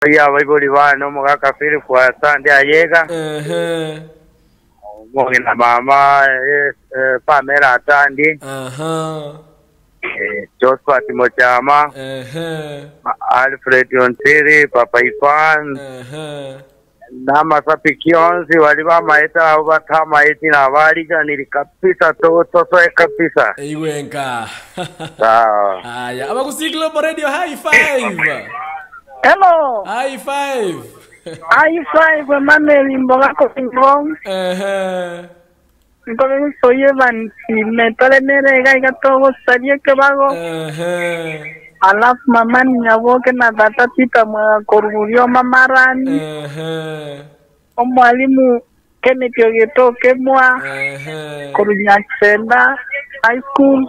Oyio abaibori baane omogaka Philip Asande Ayega, Ehe. omong'ina mama Pamela Atandi, Aha. Josphat Mochama, Ehe. Alfred Ontiri, Papa Ivan, Ehe. namasabiki onsi baria bamaete abwo batamaeti nabariganiri kabisa tosoe kabisa. Eigwenka. Sawa. Aya, Abagusii Global Radio high five. Hello. High five. High five Emmanuel Mboga Koringo. Ehe. Nkobe gosoyia ebansi metore nere iga iga togosaria ekebago. Ehe. Alafu mama Nyaboke na tata Peter Mwaga koruguria omamarani. Ehe. Omwalimu Kenneth Ogetoke Mwa Ehe. korwa Nyaksenda High School.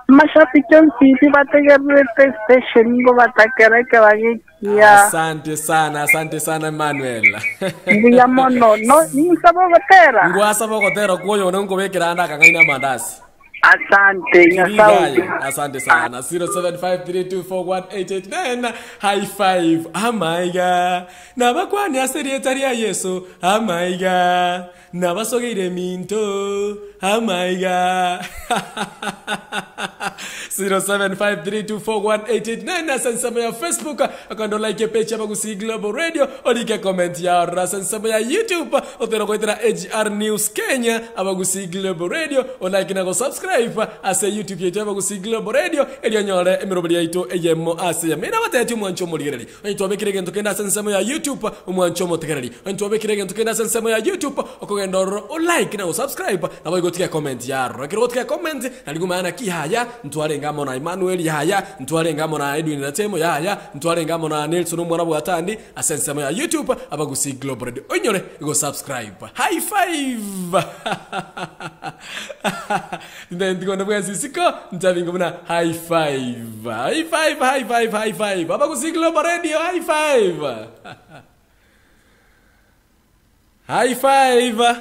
Amashabiki onsi pi bategererete station ngobatakera ekebago ekiya. Asante sana, asante sana Emmanuel. Mbuya mono. No, ninsaba ogotera? Ngwasaba ogotera kwoyo one nkobekera ande akang'aina amandasi. Asante, Nyasaye. Kirigaye. Asante sana. 0753241889 high five. Amaiga. Nabakwani ase erieta ria Yeso. Amaiga. Nabasogeire minto. Amaiga. 0753241889 ase ensemo ya Facebook akando like page ya Global Radio orike comment ya ase ensemo ya YouTube otero goetera AGR News Kenya Abagusii Global Radio olike na gosubscribe ase YouTube yaito Abagusii Global Radio erio onyore emeroberi yaito eyemo ase eyemo. Ere abatetie omwancho omorigereri onye twabekire egento kende ase ensemo ya YouTube omwancho omotegereri onye twabekire egento kende ase ensemo ya YouTube okogenda ororo olike na gosubscribe nabo igo otige comment ya aroro ekero ogotiga comment nari komanya naki yaya ntwarenge amo na Emmanuel yaya ntwarenge amo na Edwin Ratemo yaya ntwarenge amo na Nelson omwana bw'Atandi ase ensemo ya YouTube Abagusii Global Radio oinyore go subscribe high five Tintageti konde bwensi isiko nchabingo buna high five high five high five high five Abagusii Global Radio high five high five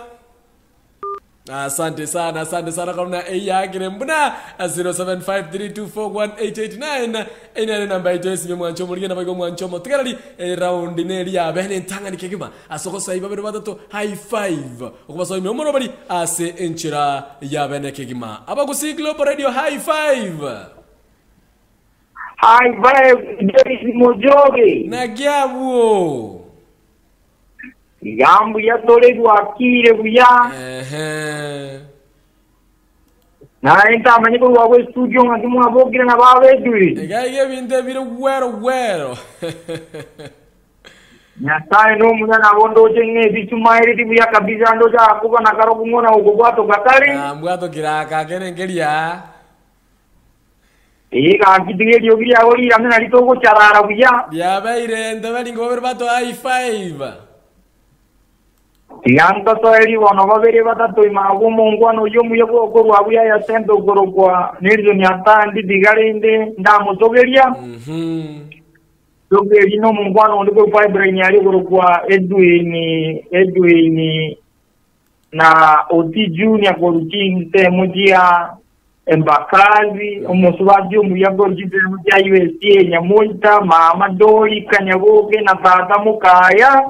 Asante sana, asante sana kwa mna eyagire mbuna 0753241889 enere namba ito esime mwancho murige na bago mwancho motigarari round neri ya bene ntangani kegima asoko sai babere batatu high five okubaso ime omoro bari ase enchira ya bene kegima Abagusii Global Radio high five. High five Joyce Mojoge. Nagiabwo. Iga mbuya tore gwakire buya. Ehe. Naye ntamanye korwa agwo estudio ng'aki mwabokire na baba Edwin. Iga iga ebinto ebire gwero gwero. Nyasaye nomuya nabo ndoche ng'a ebisumaeri buya kabisa ndoche akoba na karo kung'ona okobwatoka kare. Ah, mbwatokire aka kere nkeria. Ee gaki tiga eriogi riago rirame nari togocharara buya. Riabeire ntebe ringo babere bato high five. Tiga ntosoe ribono babere batato ime agwo omongwana oyio omuya bw'okorua buya yasembe okorokwa Nelson Atandi tiga rende ndamosogeria. Sogeria nomongwana onde korwa Pipeline aria okorokwa Edwin Edwin na Oti Junior korwa chinsemo chia Embakasi, omosubati omuya korwa chinsemo chia USA Nyamoita, mama Dorika Nyaboke na tata Mokaya.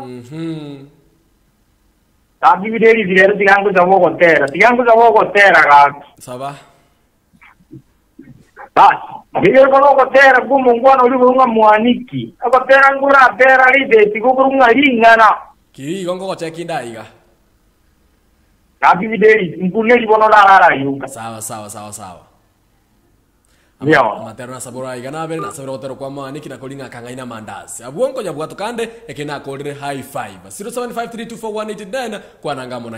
Gaki bire erisi rero tiga ngosaba ogotera, tiga ngosaba ogotera gaki. Saba. Basi, nigo ekoba ogotera kw'omongwana oria okorwa ng'a Mwaniki, ogotera nkoratera riseti gokorwa ng'a ring'ana. Kiri igo ngogocheki inde aiga. Gaki Fidelis, nkune ribono narara ayuka. Sawa sawa sawa sawa. Mbuya. Amatero nasabore aiga nabere nasabere ogotera kwa Mwaniki na koring'a akang'aina amandasi. Abwo nkonya bwato kande eke nakorire high five. 0753241889 kwananga amo na.